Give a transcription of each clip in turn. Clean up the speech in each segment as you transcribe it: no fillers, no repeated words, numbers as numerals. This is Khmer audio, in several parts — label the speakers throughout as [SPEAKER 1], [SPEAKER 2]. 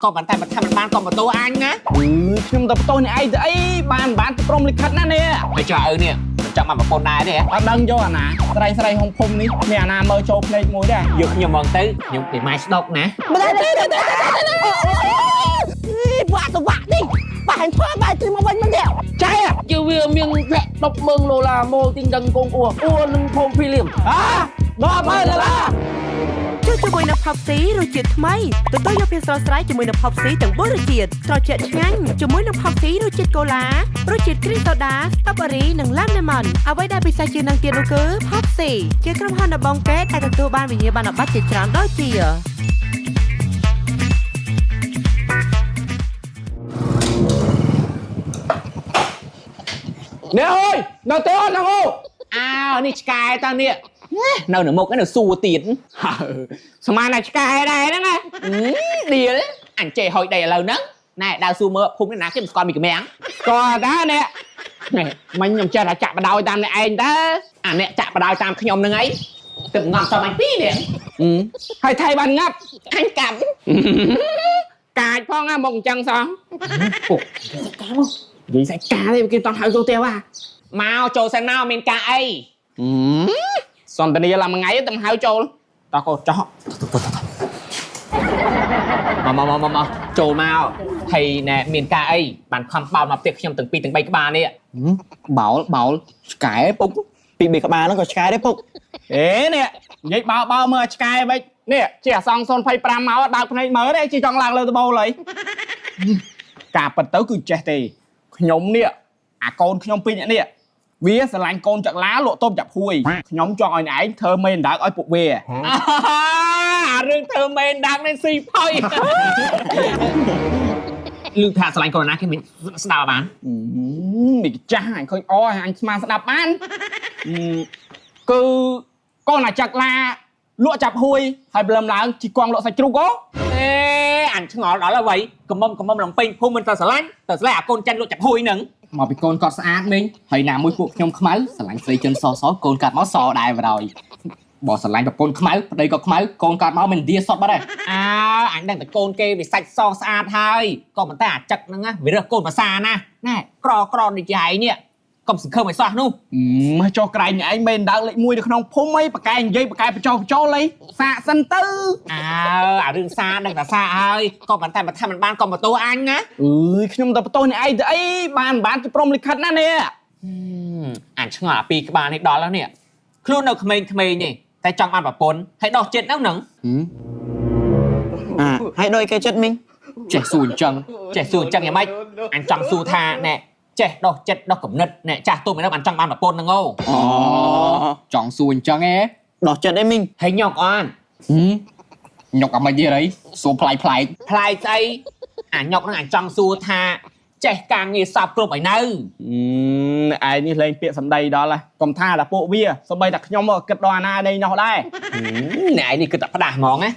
[SPEAKER 1] ក៏ប៉ុន្តែបើថាមិនបានកុំបន្ទោអញណា
[SPEAKER 2] ខ្ញុំទៅបន្ទោសអ្នកឯងទៅអីបានបានព្រមលិខិតណានេះ
[SPEAKER 1] ហើយចុះឪនេះមិនចង់បានប្រពន្ធដែរទេហ៎
[SPEAKER 2] អត់ដឹងយកអាណាស្រីស្រីហងភុំនេះមានអាណាមើលចូលភ្នែកមួយដែរ
[SPEAKER 1] យកខ្ញុំហ្មងទៅខ្ញុំពីម៉ែស្ដុកណា
[SPEAKER 3] មិនដែរទេវ៉ាទៅវ៉ានេះបាញ់ធ្វើបែរទៅមកវិញមិនទេ
[SPEAKER 2] ចែ
[SPEAKER 4] ជាវាមានលាក់100000ដុល្លារមកទិញដឹងកងអួអួនឹងភូមិភីលៀម
[SPEAKER 2] អាដល់មើលឡា
[SPEAKER 5] ជួយជាមួយនឹង Popsy រសជាតិថ្មីទទួលយកភាពស្រស់ស្រាយជាមួយនឹង Popsy ទាំង4រសជាតិត្រជាក់ឆ្ងាញ់ជាមួយនឹង Popsy រសជាតិកូឡារសជាតិគ្រីមសូដាស្ទ្រូប៊េរីនិងឡាំលេម៉ុនអ្វីដែលពិសេសជាងនឹងទៀតនោះគឺ Popsy ជាក្រុមហ៊ុនដំបងគេដែលទទួលបានវិញ្ញាបនបត្រជាច្រើនដូចជា
[SPEAKER 2] នេះអើយនៅទេអត់ហ្នឹងអូ
[SPEAKER 1] អើនេះឆ្កែតើនេះនៅនៅមុខនៅសួរទៀត
[SPEAKER 2] ស្មានតែឆ្កែដែរហ្នឹងណា
[SPEAKER 1] ឌៀលអញចេះហុយដីឥឡូវហ្នឹងណែដើរសួរមើលភូមិនេះណាគេមិនស្គាល់មីកម្រាំង
[SPEAKER 2] ស្គាល់ដែរនេះមិញខ្ញុំចេះតែចាក់បដោយតាមអ្នកឯងតើ
[SPEAKER 1] អាអ្នកចាក់បដោយតាមខ្ញុំហ្នឹងអីទឹកងំសំអញពីរនេះ
[SPEAKER 2] ហើយថៃបានងាប់
[SPEAKER 1] អញកាប់
[SPEAKER 2] កាចផងណាមកអញ្ចឹងសោះ
[SPEAKER 1] ពុក
[SPEAKER 2] និយាយសាច់ការទេគេតោះហៅចូលផ្ទះវ៉ា
[SPEAKER 1] មកចូលសិនមកមានការអី
[SPEAKER 2] សន្តានាឡើងមួយថ្ងៃទៅហៅចូលតោះកូនចោះ
[SPEAKER 1] មកមកមកមកចូលមកហើយណែមានការអីបានខំបោលមកផ្ទះខ្ញុំទាំងពីរទាំងបីក្បាលនេះ
[SPEAKER 6] បោលបោលឆ្កែពុកពីបីក្បាលហ្នឹងក៏ឆ្កែដែរពុក
[SPEAKER 2] អេនេះនិយាយបោបោមើលឆ្កែមិននេះជាអសង025មកបើកភ្នែកមើលទេជាចង់ឡើងលើដបូលហើយការប៉ិតទៅគឺចេះទេខ្ញុំនេះអាកូនខ្ញុំពីរនាក់នេះវាស្រឡាញ់កូនចក្លាលក់តូបចាប់ហួយខ្ញុំចង់ឲ្យឯងធ្វើមេដណ្ដើកឲ្យពួកវា
[SPEAKER 1] អារឿងធ្វើមែនដាំនេះស៊ីផុយលឺថាស្រឡាញ់កូនណាគេមិនស្ដាប់បាន
[SPEAKER 2] មីចាស់អញឃើញអអញស្មានស្ដាប់បានគឺកូនអាចក្លាលក់ចាប់ហួយហើយប្លឹមឡើងជីកងលក់សាច់ជ្រូកអូ
[SPEAKER 1] អេអញឆ្ងល់ដល់អ្វីកំមុំកំមុំឡងពេញភូមិមិនទៅស្រឡាញ់ទៅស្រឡាញ់អាកូនចាញ់លក់ចាប់ហួយហ្នឹង
[SPEAKER 6] មកពីកូនគាត់ស្អាតមីងហើយណាមួយពួកខ្ញុំខ្មៅស្រឡាញ់ស្រីចិនសសកូនកាត់មកសដែរបណ្ដោយបើស្រឡាញ់ប្រពន្ធខ្មៅប្តីក៏ខ្មៅកូនកាត់មកមិនឌាសតបាត់ដែរ
[SPEAKER 1] អើអញដឹងតែកូនគេវាសាច់សស្អាតហើយក៏ប៉ុន្តែអាចឹកហ្នឹងណាវារើសកូនភាសាណាណែក្រក្រដូចជាឯងនេះកុំសង្ឃឹមឲ្យសោះនោះ
[SPEAKER 2] មកចុះក្រែងឯងមិនដើកលេខ1នៅក្នុងភូមិអីបកែនិយាយបកែបញ្ចុះបញ្ចូលអីសាកសិនទៅ
[SPEAKER 1] អើអារឿងសារដឹងតែសារហើយក៏ប៉ុន្តែបើថាមិនបានកុំបន្ទោសអញណា
[SPEAKER 2] អើយខ្ញុំទៅបន្ទោសអ្នកឯងទៅអីបានបានជាព្រមលិខិតណានេះ
[SPEAKER 1] អញឆ្ងល់អាពីរក្បាលនេះដល់แล้วនេះខ្លួននៅក្មេងៗទេតែចង់បានប្រពន្ធហើយដោះចិត្តហ្នឹងហ្នឹង
[SPEAKER 6] អាហើយដូចគេចិត្តមីងចេះសួរអញ្ចឹង
[SPEAKER 1] ចេះសួរអញ្ចឹងយ៉ាងម៉េចអញចង់សួរថាណែចេះដោះចិត្តដោះគំនិតណែចាស់ទុំឯនោះបានចង់បានប្រពន្ធហ្នឹងអូ
[SPEAKER 6] អូចង់សួរអញ្ចឹងឯងដោះចិត្តឯងមីង
[SPEAKER 1] ហើយញ៉ុកអត់
[SPEAKER 6] ញុកអាមិនទៀតអីសួរប្លែកប្លែក
[SPEAKER 1] ប្លែកស្អីអាញ៉ុកហ្នឹងអញចង់សួរថាចេះការងារសពគ្រប់ឲ្យនៅ
[SPEAKER 2] ឯងនេះលេងពាក្យសម្ដីដល់ហើយកុំថាតែពួកវាសូម្បីតែខ្ញុំក៏គិតដល់អាណានៃនោះដែរ
[SPEAKER 1] អ្នកឯងនេះគិតតែផ្ដាស់ហ្មងណា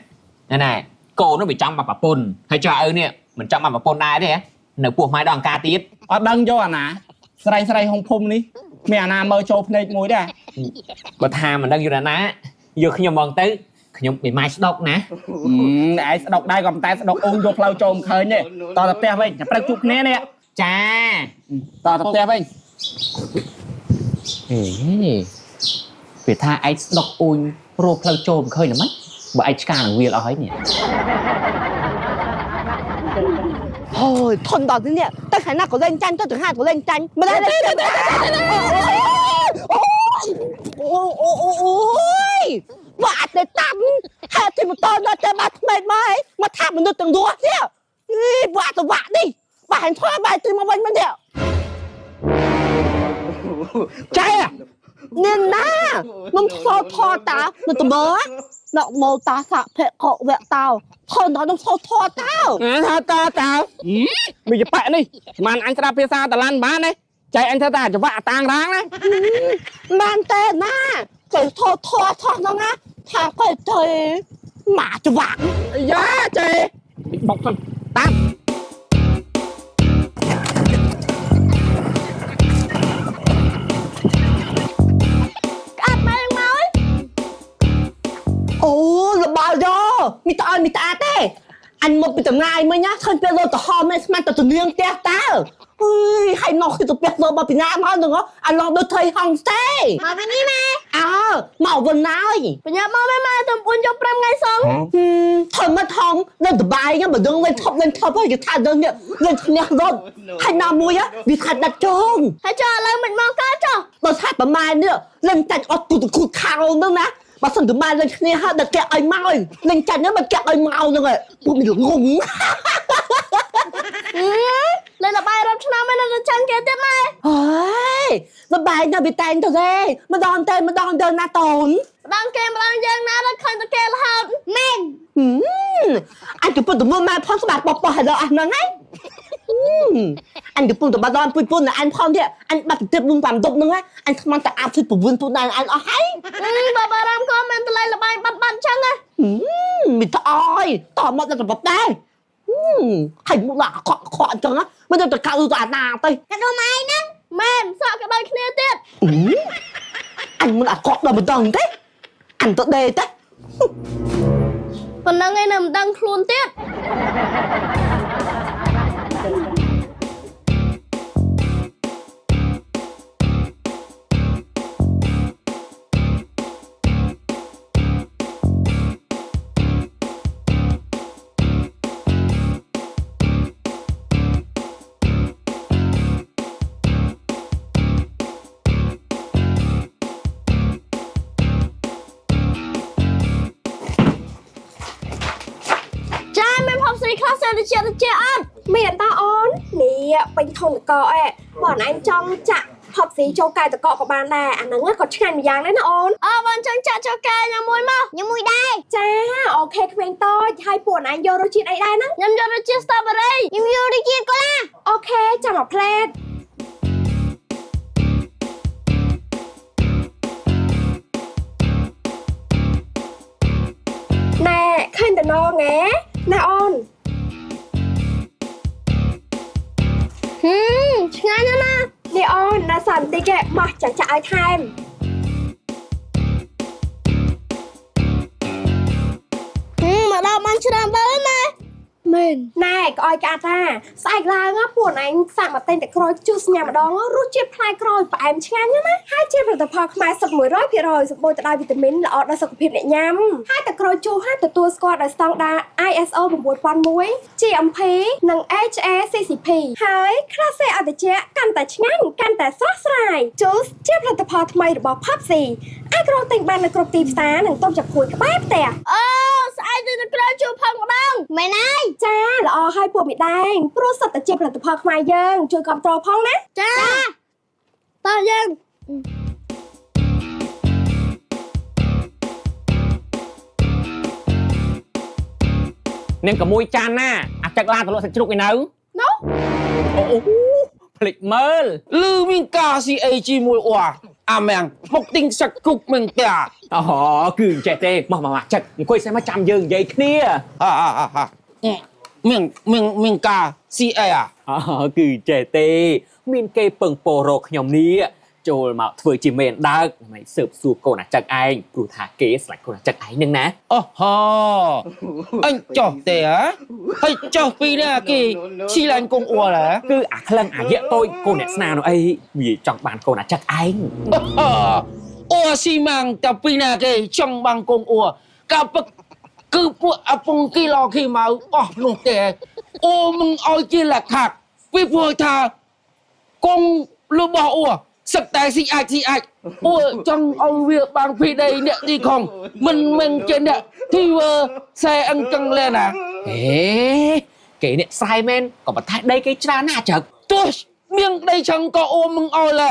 [SPEAKER 1] ណែណែកូននោះវាចង់បានប្រពន្ធហើយចុះឪនេះមិនចង់បានប្រពន្ធដែរទេហ៎នៅពោះម៉ែដល់អង្ការទៀត
[SPEAKER 2] អត់ដឹងយកអាណាស្រីស្រីហងភុំនេះមានអាណាមើលចូលភ្នែកមួយដែរ
[SPEAKER 1] បើថាមិនដឹងយល់ណាយកខ្ញុំហ្មងទៅខ្ញុំពីម៉ែស្ដុកណា
[SPEAKER 2] ឯងស្ដុកដែរក៏ប៉ុន្តែស្ដុកអូនយកផ្លូវចូលមិនឃើញទេតទៅផ្ទះវិញចាំព្រឹកជួបគ្នានេះ
[SPEAKER 1] ចា
[SPEAKER 2] តទៅផ្ទះវិញ
[SPEAKER 1] ហេវាថាឯងស្ដុកអ៊ូញរកផ្លូវចូលមិនឃើញល្មិចបើឯងឆ្កានឹងវាលអស់ហើយនេះ
[SPEAKER 3] អូយធន់ដល់នេះទៅខាងណាក៏លេងចាញ់ទៅខាងក៏លេងចាញ់មិនដែរទេអូអូអូអូអូយមកអត់ទេតាំហើយទីម៉ូតូដល់តែបាត់ថ្មីមកមកថាមនុស្សទាំងរស់នេះអីវ៉ាទៅវ៉ានេះបាញ់ធ្វើបែរទៅមកវិញមិនទេ
[SPEAKER 2] ចែ
[SPEAKER 3] នេះណាខ្ញុំធ្វើថតានៅតមើណមោតាសៈភៈកវៈតោថនដល់ខ្ញុំធ្វើថតា
[SPEAKER 2] ថាតាតាមីចប៉ែនេះស្មានអញស្ដាប់ភាសាតឡានបានទេចែអញថាតាចង្វាក់តាងរាងណា
[SPEAKER 3] មែនទេណាគេថថថហ្នឹងណាថាគេទៅម៉ាច្បាក់
[SPEAKER 2] អាយ៉ាចែបុកសិនតាម
[SPEAKER 3] ក្អាត់មកមកអូលបល់យោមីតអើមីតអាទេ អញមកពីចម្ងាយមិញណាឃើញពេលលោក្រហមឯងស្មានតែទំនៀងផ្ទះតើអុយហើយមកគឺទៅផ្ទះលោមកពីណាមកហ្នឹងអាឡងដូចថៃហងស្តេ
[SPEAKER 7] មកវិញនេះម៉ែ
[SPEAKER 3] អើមកវិញហើយ
[SPEAKER 7] បញ្ញាមកម៉ែម៉ែទៅ4យក5ថ្ងៃសង
[SPEAKER 3] ថនមកថងនៅដបាយហ្នឹងបើដឹងលេងថប់លេងថប់ហើយគេថាដឹងនេះលេងឈ្នះរត់ហើយណាមួយវាថាដាច់ជើង
[SPEAKER 7] ហើយចុះឥឡូវមិនមកកើតចុះ
[SPEAKER 3] បើថាប្រម៉ែនេះលេងចាច់អត់គូតគូខោហ្នឹងណាបើសិនតែម៉ែលេងឈ្នះហើយដល់គេឲ្យមកលេងចាច់ហ្នឹងមិនគេឲ្យមកហ្នឹងឯងពួកមានងង
[SPEAKER 7] លេងលបាយរាប់ឆ្នាំហើយនៅតែចាញ់គេទៀតម៉ែ
[SPEAKER 3] ហើយលបាយណាវាតែងទៅទេម្ដងតែម្ដងទៅណាតូន
[SPEAKER 7] ម្ដងគេម្ដងយើងណាដល់ឃើញតែគេរហូតមែន
[SPEAKER 3] អញកំពុងតែមើលម៉ែផងស្បាត់បោះបោះឲ្យដល់អស់ហ្នឹងហើយអញកំពុងតែបាត់ដល់ពុយពុនអញផងទៀតអញបាត់ទៅទៀតមុនតាមដប់ហ្នឹងហើយអញខ្មន់តែអាប់ជួយពវឿនពុនដែរអញអស់ហើយ
[SPEAKER 7] បើបារម្ភក៏មិនទៅលេងលបាយបាត់បាត់ចឹងណា
[SPEAKER 3] មិនត្អយតមកដល់របបដែរហើយមុខឡាខកខកអញ្ចឹងណាមិនទៅកៅទៅអាណាទៅ
[SPEAKER 7] កាត់ម៉ែហ្នឹងមែនសក់ក៏ដូចគ្នាទៀត
[SPEAKER 3] អញមិនអាកក់ដល់ម្ដងទេអញទៅដេទេ
[SPEAKER 7] ប៉ុណ្ណឹងឯងនៅមិនដឹងខ្លួនទៀតចាមានផប់ស្រីខ្លះសែនជាជាអត់
[SPEAKER 8] មានតាអូននេះពេញធំតកអែបងឯងចង់ចាក់ផប់ស៊ីចូលកែតកក៏បានដែរអាហ្នឹងក៏ឆ្ងាញ់ម្យ៉ាងដែរណាអូន
[SPEAKER 7] អើបងចង់ចាក់ចូលកែញ៉ាំមួយមកញ៉ាំមួយដែរ
[SPEAKER 8] ចាអូខេក្មេងតូចហើយពួកឯងយករសជាតិអីដែរហ្នឹង
[SPEAKER 7] ខ្ញុំយករសជាតិ strawberry ខ្ញុំយករសជាតិកូឡា
[SPEAKER 8] អូខេចាំមួយផ្លែតណែឃើញតំណងហ៎ណែអូន
[SPEAKER 7] ហឹមឆ្ងាញ់ណាស់ណា
[SPEAKER 8] នេះអូនណាសាបន្តិចឯងមកចាក់ចាក់ឲ្យថែម
[SPEAKER 7] ហឹមមកដល់បានច្រើនដល់ណាមែន
[SPEAKER 8] ណែក៏ឲ្យកាតាស្អែកឡើងណាពួកឯងសាក់មកទិញតែក្រូចជូសញ៉ាំម្ដងរសជាតិផ្លែក្រូចផ្អែមឆ្ងាញ់ណាស់ណាហើយជាផលិតផលខ្មែរសុទ្ធ100%សម្បូរទៅដោយវីតាមីនល្អដល់សុខភាពអ្នកញ៉ាំហើយតែក្រូចជូសហើយទទួលស្គាល់ដោយស្តង់ដារ ISO 9001 GMP និង HACCP ហើយខ្លះសេអតិចកាន់តែឆ្ងាញ់កាន់តែស្រស់ស្រាយជូសជាផលិតផលថ្មីរបស់ Pepsi អាចរកទិញបាននៅគ្រប់ទីផ្សារនិងតូបចាប់ភួយក្បែរផ្ទះ
[SPEAKER 7] អូស្អែកទៅក្រោយជួបផងម្ដងមែនហើយ
[SPEAKER 8] ចាល្អហើយពួកមីដែងព្រោះសុទ្ធតែជាផលិតផលខ្មែរយើងជួយគ្រប់គ្រងផងណា
[SPEAKER 7] ចាតោះយើង
[SPEAKER 1] នាងកមួយចានណាអាចឹកឡានទៅលក់សាច់ជ្រូកឯនៅ
[SPEAKER 8] នោះ
[SPEAKER 1] អូអូភ្លេចមើល
[SPEAKER 4] លឺមានកាស៊ីអីជាមួយអួអាម៉ាំងមកទិញសាច់គុកមែនតា
[SPEAKER 1] អូគឺអញ្ចេះទេមកមកមកចឹកអង្គុយសេះមកចាំយើងនិយាយគ្នា
[SPEAKER 4] ហាហាហាហាមានមានមានកាស៊ីអីអា
[SPEAKER 1] អូគឺអញ្ចេះទេ មានគេពឹងពោរកខ្ញុំនេះចូលមកធ្វើជាមេអណ្ដើកដើម្បីស៊ើបសួរកូនអាចឹកឯងព្រោះថាគេស្លាច់កូនអាចឹកឯងនឹងណា
[SPEAKER 4] អូហូអញចោះទេហ៎ហើយចោះពីណាគេស៊ីឡាញ់កងអួឡា
[SPEAKER 1] គឺអាក្លឹងអាយៈតូចកូនអ្នកស្នានោះអីវាចង់បានកូនអាចឹកឯង
[SPEAKER 4] អួស៊ីម៉ាំងតែពីណាគេចង់បានកងអួកាពឹកគឺពួកអពងគីឡគីម៉ៅអស់នោះទេអូមិនអោយជាលក្ខខពីព្រោះថាកងរបស់អួសឹកតែស៊ីអាចស៊ីអាចអួចង់ឲ្យវាបាងភីដីអ្នកទីខងមិនមិនជាអ្នកទីវើសែអង្កឹងលែណា
[SPEAKER 1] ហេគេអ្នកស្រែមែនក៏ប៉ុន្តែដីគេច្រើនណាស់អាចឹក
[SPEAKER 4] ទោះមានដីឆឹងក៏អួមិនអោយឡា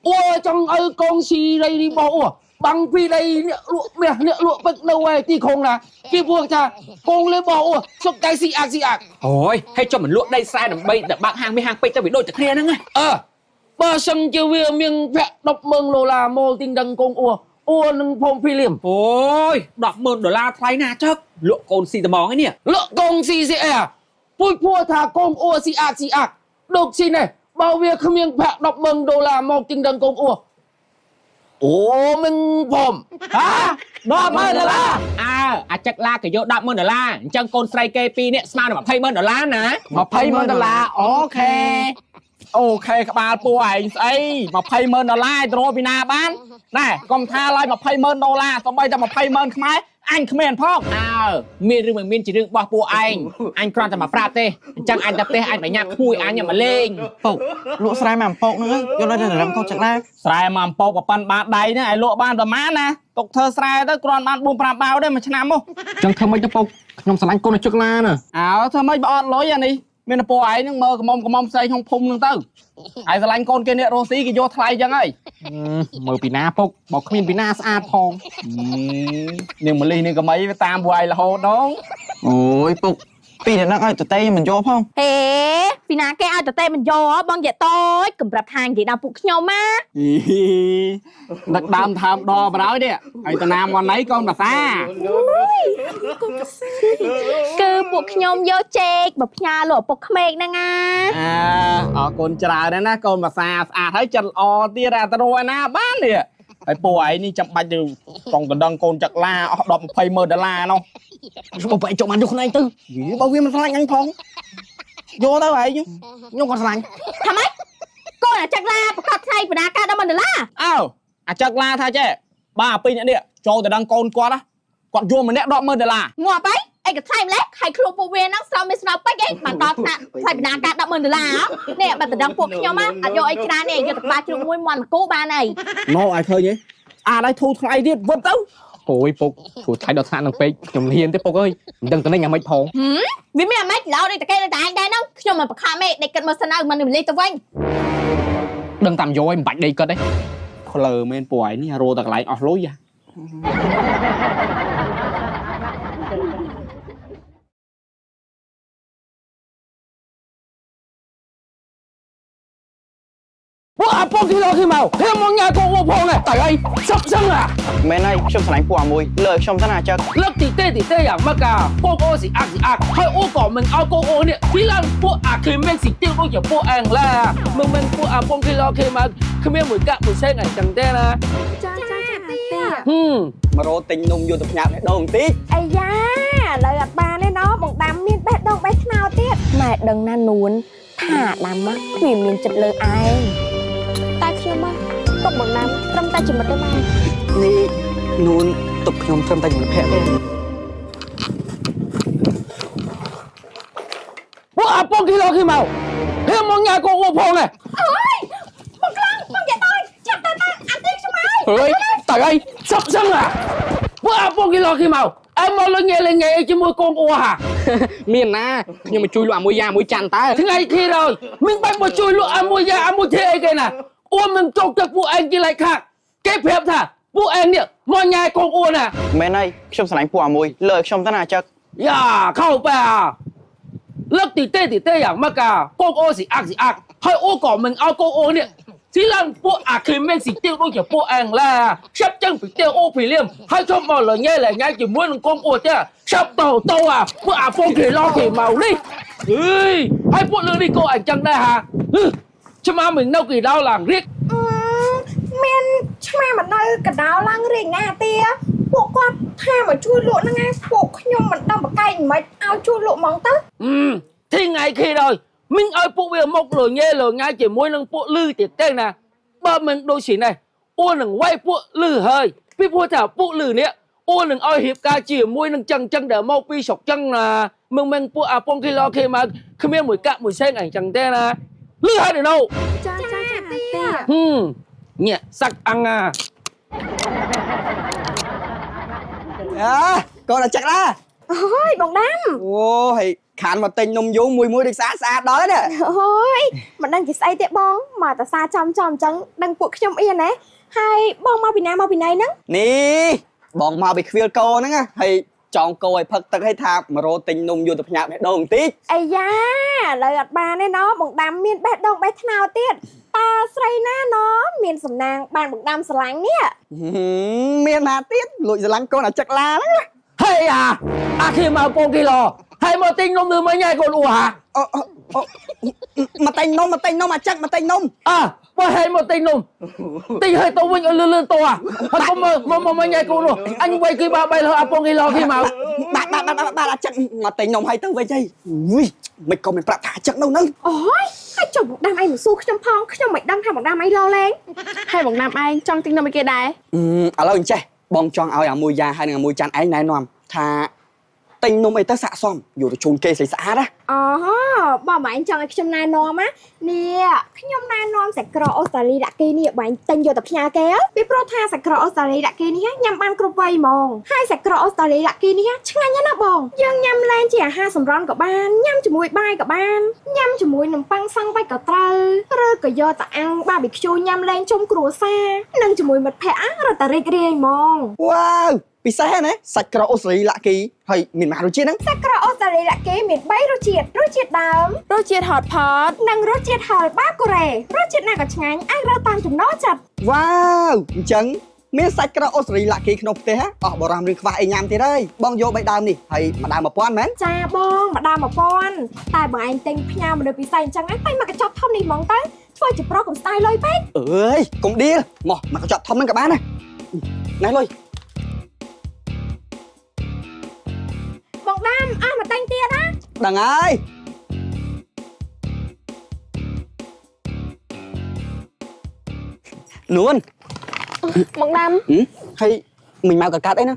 [SPEAKER 4] អួចង់ឲ្យកងស៊ីដីរបស់អួបាំងពីដីអ្នកលក់មាសអ្នកលក់ពេជ្រនៅឯទីខងណាពីព្រោះថាកងលេរបស់អួសុកតែស៊ីអាចស៊ីអាច
[SPEAKER 1] អូយហើយចុះមិនលក់ដីស្រែដើម្បីតែបើកហាងមាសហាងពេជ្រទៅវាដូចតែគ្នាហ្នឹងណា
[SPEAKER 4] អើបើសិនជាវាមានប្រាក់100000ដុល្លារមកទិញដឹងកងអួអួនឹងភូមិភីលៀម
[SPEAKER 1] អូយ100000ដុល្លារថ្លៃណាស់ចឹកលក់កូនស៊ីត្មងឯនេះ
[SPEAKER 4] លក់កងស៊ីស៊ីអែពុយព្រោះថាកងអួស៊ីអាចស៊ីអាចដូចស៊ីនេះបើវាគ្មានប្រាក់100000ដុល្លារមកទិញដឹងកងអួ អូមិនផង
[SPEAKER 2] ហា10,000ដុល្លារអើអាចចឹកឡាគេយក10,000ដុល្លារអញ្ចឹងកូនស្រីគេពីរនេះស្មើនឹង200,000ដុល្លារណា
[SPEAKER 6] 200,000ដុល្លារ OK
[SPEAKER 2] OK ក្បាលពួកឯងស្អី200,000ដុល្លារទៅរកពីណាបានណែកុំថាឡើយ200,000ដុល្លារសូម្បីតែ200,000ខ្មែរអញគ្មានផងអើមានឬមិនមានជារឿងរបស់ពួកឯងអញគ្រាន់តែមកប្រាប់ទេអញ្ចឹងអញទៅផ្ទះអញបញ្ញាក្មួយអញមកលេង
[SPEAKER 9] ពុកលក់ស្រែមកអំពកហ្នឹងយកលុយទៅរឹមកូនចឹកឡា
[SPEAKER 2] ស្រែមកអំពកប្រប៉ិនបាតដៃហ្នឹងឲ្យលក់បានប្រមាណណាទុកធ្វើស្រែទៅគ្រាន់បាន4 5បាវទេមួយឆ្នាំមក
[SPEAKER 6] ចឹងធ្វើម៉េចទៅពុកខ្ញុំស្រឡាញ់កូនចឹកឡាណា
[SPEAKER 2] អើធ្វើម៉េចបើអត់លុយអានេះមានតែពួកឯងហ្នឹងមើលកំមុំកំមុំស្រីក្នុងភូមិហ្នឹងទៅហើយស្រឡាញ់កូនគេនេះរស់ស៊ីគេយកថ្លៃចឹងហើយ
[SPEAKER 6] មើលពីណាពុកបើគ្មានពីណាស្អាតផង
[SPEAKER 2] នាងមលិះនាងកមីវាតាមពួកឯងរហូតដង
[SPEAKER 9] អូយពុកពីរអ្នកឲ្យតេមិនយកផង
[SPEAKER 10] ហេពីណាគេឲ្យតេមិនយកបងយាតូចកំប្រាប់ថានិយាយដល់ពួកខ្ញុំណា
[SPEAKER 2] ដឹកដើមថើមដល់បណ្ដោយនេះហើយតាណាមកណៃកូនភាសា
[SPEAKER 10] គឺពួកខ្ញុំយកចេកមកផ្ញើលោកឪពុកក្មេកហ្នឹងណា
[SPEAKER 2] អើអរគុណច្រើនណាស់ណាកូនភាសាស្អាតហើយចិត្តល្អទៀតអាទៅរកឯណាបាននេះហើយពួកឯងនេះចាំបាច់ទៅចង់ដណ្ដឹងកូនចឹកឡាអស់10 20ម៉ឺនដុល្លារនោះ
[SPEAKER 6] បើបែកចុះបានយកខ្លួនឯងទៅ
[SPEAKER 2] បើវាមិនស្រឡាញ់អញផងយកទៅឯង
[SPEAKER 6] ខ្ញុំក៏ស្រឡាញ់
[SPEAKER 10] ថាម៉េចកូនអាចឹកឡាប្រកាសថ្លៃបណ្ណាការ10,000ដុល្លារ
[SPEAKER 2] អើអាចឹកឡាថាចេះបើអាពីរអ្នកនេះចូលទៅដឹងកូនគាត់ណាគាត់យកម្នាក់10,000ដុល្លារ
[SPEAKER 10] ងាប់អីអីក៏ថ្លៃម្លេះខៃខ្លួនពួកវាហ្នឹងស្រោមមានស្នោពេចអីបានដល់ថ្នាក់ថ្លៃបណ្ណាការ10,000ដុល្លារនេះបើទៅដឹងពួកខ្ញុំអត់យកអីច្រើនទេយកតែក្បាលជ្រូកមួយមាន់មួយគូបានហើយ
[SPEAKER 2] ណូឲ្យឃើញទេអាឲ្យធូរថ្លៃទៀតវឹតទៅ
[SPEAKER 6] អូយពុកធូរថ្លៃដល់ថ្នាក់នឹងពេកខ្ញុំហ៊ានទេពុកអើយមិនដឹងទៅនេះយ៉ាងម៉េចផង
[SPEAKER 10] វាមានអាម៉េចឡោដូចតែគេតែឯងដែរហ្នឹងខ្ញុំមិនបខំទេដេកគិតមើលសិនហើយមិនរំលាយទៅវិញ
[SPEAKER 6] ដឹងតាមយកឯងមិនបាច់ដេកគិតទេ
[SPEAKER 2] ផ្លើមែនពួកឯងនេះរោតែកន្លែងអស់លុយហ៎
[SPEAKER 4] ពួកអាពងគេលោកគេមកហេមកញ៉ាកូនអូផងណែតែអីសឹកសឹងអា
[SPEAKER 9] មែនហើយខ្ញុំស្រឡាញ់ពួកអាមួយលើខ្ញុំទៅណាចឹក
[SPEAKER 4] លើកទីទេទីទេយ៉ាងមកកាកូនអូស៊ីអាក់ស៊ីអាក់ហើយអូក៏មិនឲ្យកូនអូនេះពីឡើងពួកអាគេមិនស៊ីទៀវដូចជាពួកអែងឡាមិនមិនពួកអាពងគេលោកគេមកគ្មានមួយកាក់មួយសេងអីចឹងទេណា
[SPEAKER 8] ចាចាចាទៀ
[SPEAKER 4] ហឹម
[SPEAKER 9] មករោទិញនំយកទៅផ្ញើបេះដូងបន្តិច
[SPEAKER 8] អាយ៉ាឥឡូវអត់បានទេណោះបងដាំមានបេះដូងបេះខ្នោទៀតម៉ែដឹងណានួនថាដាំមកវាមានចិត្តលើឯងតែខ្ញុំមកទុកបងដាំត្រឹមតែជាមិត្តទេម៉ែ
[SPEAKER 9] នេះនួនទុកខ្ញុំត្រឹមតែជាមិត្តភក្តិទេ
[SPEAKER 4] ពួកអាពងគេលោកគេមកហេមកញ៉ាកូនអូផងណែ
[SPEAKER 10] អើយបងក្លាំងបងយាយតើចាប់ទៅទៅអាទីខ្ញុំហើយ
[SPEAKER 4] អើយតែអីសឹកសឹងអាពួកអាពងគេលោកគេមកអែមកលញ៉ែលញ៉ែជាមួយកូនអូហា
[SPEAKER 6] មានណាខ្ញុំមកជួយលក់អាមួយយ៉ាមួយច័ន្ទតើ
[SPEAKER 4] ថ្ងៃគេrồi មិនបាច់មកជួយលក់អាមួយយ៉ាអាមួយទេអីគេណាអូមិនចុកទឹកពួកឯងគេឡៃខាក់គេប្រាប់ថាពួកឯងនេះមកញ៉ែកូនអូណា
[SPEAKER 9] មែនហើយខ្ញុំស្រឡាញ់ពួកអាមួយលើខ្ញុំទៅណាចឹក
[SPEAKER 4] យ៉ាเข้าไปอ่ะលើកទីទេទីទេយ៉ាងមកកាកូនអូស៊ីអាក់ស៊ីអាក់ហើយអូក៏មិនឲ្យកូនអូនេះទីឡើងពួកអាគេមិនស៊ីទៀវដូចជាពួកឯងឡាចាប់ចឹងពីទៀវអូពីលៀមហើយជុំមកលញ៉ែលញ៉ែជាមួយនឹងកូនអូទេចាប់តោតោអាពួកអាពងគេឡគេមកនេះអើយហើយពួកលើនេះក៏អញ្ចឹងដែរហាឆ្មាមិននៅគេដល់ឡើងរៀក
[SPEAKER 8] មានឆ្មាមកនៅកដោឡើងរាជណាទាពួកគាត់ថាមកជួយលក់ហ្នឹងឯងពួកខ្ញុំមិនដឹងបកែងមិនឲ្យជួយលក់ហ្មងទៅ
[SPEAKER 4] ថ្ងៃគេrồi មិនឲ្យពួកវាមកលញ៉ែលញ៉ែជាមួយនឹងពួកលឺទៀតទេណាបើមិនដូចជានេះអូនឹងវាយពួកលឺហើយពីព្រោះថាពួកលឺនេះអូនឹងឲ្យរៀបការជាមួយនឹងចឹងចឹងដែលមកពីស្រុកចឹងណាមិនមិនពួកអាពងគេឡគេមកគ្មានមួយកាក់មួយសេងអីចឹងទេណាលឺហើយនៅ
[SPEAKER 8] ចាចាចាទៀ
[SPEAKER 4] ហឹមញាក់សាក់អង្អា
[SPEAKER 9] អើកូនអាចឹកឡា
[SPEAKER 8] អូយបងដាំ
[SPEAKER 9] អូហើយខានមកទិញនំយូមួយមួយដូចស្អាតស្អាតដល់ហើយ
[SPEAKER 8] អូយមិនដឹងជាស្អីទេបងមកតាសាចំចំអញ្ចឹងដឹងពួកខ្ញុំអៀនណាហើយបងមកពីណាមកពីណៃហ្នឹង
[SPEAKER 9] នេះបងមកពីខ្វៀលកោហ្នឹងហើយចងកោឲ្យផឹកទឹកឲ្យថាមករោទិញនំយកទៅផ្ញើបេះដូងបន្តិច
[SPEAKER 8] អាយ៉ាឥឡូវអត់បានទេណោះបងដាំមានបេះដូងបេះខ្នោទៀតតើស្រីណាណោះមានសំណាងបានបងដាំស្រឡាញ់នេះ
[SPEAKER 9] មានណាទៀតលួចស្រឡាញ់កូនអាចឹកឡាហ្នឹង
[SPEAKER 4] ហេអាអាគេមកពងគេឡ ហើយមកទិញនំឬមិញហើយកូនអ៊ូហា
[SPEAKER 9] អូអូអូមកតែងនំមកតែងនំអាចឹកមកតែងនំ
[SPEAKER 4] អើបើហើយមកទិញនំទិញហើយទៅវិញឲ្យលឿនលឿនទៅហើយកុំមកមកមិញហើយកូននោះអញវៃគេបាបីលើអាពងគេឡគេមក
[SPEAKER 9] បាទបាទបាទបាទអាចឹកមកតែងនំឲ្យទៅវិញហីអុយមិនក៏មិនប្រាប់ថាអាចឹកនៅហ្នឹង
[SPEAKER 8] អូយហើយចុះបងដាំឯងមិនសួរខ្ញុំផងខ្ញុំមិនដឹងថាបងដាំឯងឡលេង
[SPEAKER 10] ហើយបងដាំឯងចង់ទិញនំឲ្យគេដែរ
[SPEAKER 9] ឥឡូវអញ្ចេះបងចង់ឲ្យអាមួយយ៉ាហើយនិងអាមួយចាន់ឯងណែនាំថាទិញនំអីទៅស័កសមយកទៅជូនគេស្អីស្អាតណា
[SPEAKER 8] អូបងម៉ែឯងចង់ឲ្យខ្ញុំណែនាំណានេះខ្ញុំណែនាំសាច់ក្រកអូស្ត្រាលីដាក់គេនេះបងឯងទិញយកទៅផ្ញើគេពីព្រោះថាសាច់ក្រកអូស្ត្រាលីដាក់គេនេះញ៉ាំបានគ្រប់វ័យហ្មងហើយសាច់ក្រកអូស្ត្រាលីដាក់គេនេះឆ្ងាញ់ណាស់ណាបងយើងញ៉ាំលែងជាអាហារសម្រន់ក៏បានញ៉ាំជាមួយបាយក៏បានញ៉ាំជាមួយនំប៉័ងសង់បាច់ក៏ត្រូវឬក៏យកទៅអាំងបាប៊ីខ្ជូញ៉ាំលែងជុំគ្រួសារនិងជាមួយមិត្តភ័ក្តិរត់តែរីករាយហ្មង
[SPEAKER 9] វ៉ាវពិសេសណាសាច់ក្រកអូស្ត្រាលីឡាក់គីហើយមានម៉ាករសជាតិហ្នឹង
[SPEAKER 8] សាច់ក្រកអូស្ត្រាលីឡាក់គីមាន3រសជាតិរសជាតិដើម
[SPEAKER 10] រសជាតិហតផត
[SPEAKER 8] និងរសជាតិហឹរបាកូរ៉េរសជាតិណាក៏ឆ្ងាញ់អាចរើសតាមចំណូលចិត្ត
[SPEAKER 9] វ៉ាវអញ្ចឹងមានសាច់ក្រកអូស្ត្រាលីឡាក់គីក្នុងផ្ទះអស់បារម្ភរឿងខ្វះអីញ៉ាំទៀតហើយបងយក3ដើមនេះហើយមួយដើម1000មែន
[SPEAKER 8] ចាបងម្ដង1000តែបើឯងទិញផ្ញើមនុស្សពិសេសអញ្ចឹងឯងតែមកកញ្ចប់ធំនេះហ្មងទៅធ្វើជាប្រុសកុំស្ដាយលុយពេក
[SPEAKER 9] អើយកុំឌៀលមកមកកញ្ចប់ធំហ្នឹងក៏បានដែរណែលុយ
[SPEAKER 8] បងដាំអស់មកទិញទៀតណា
[SPEAKER 9] ដឹងហើយនួន
[SPEAKER 10] បងដាំ
[SPEAKER 9] ហើយមិញមកកកាត់អីណា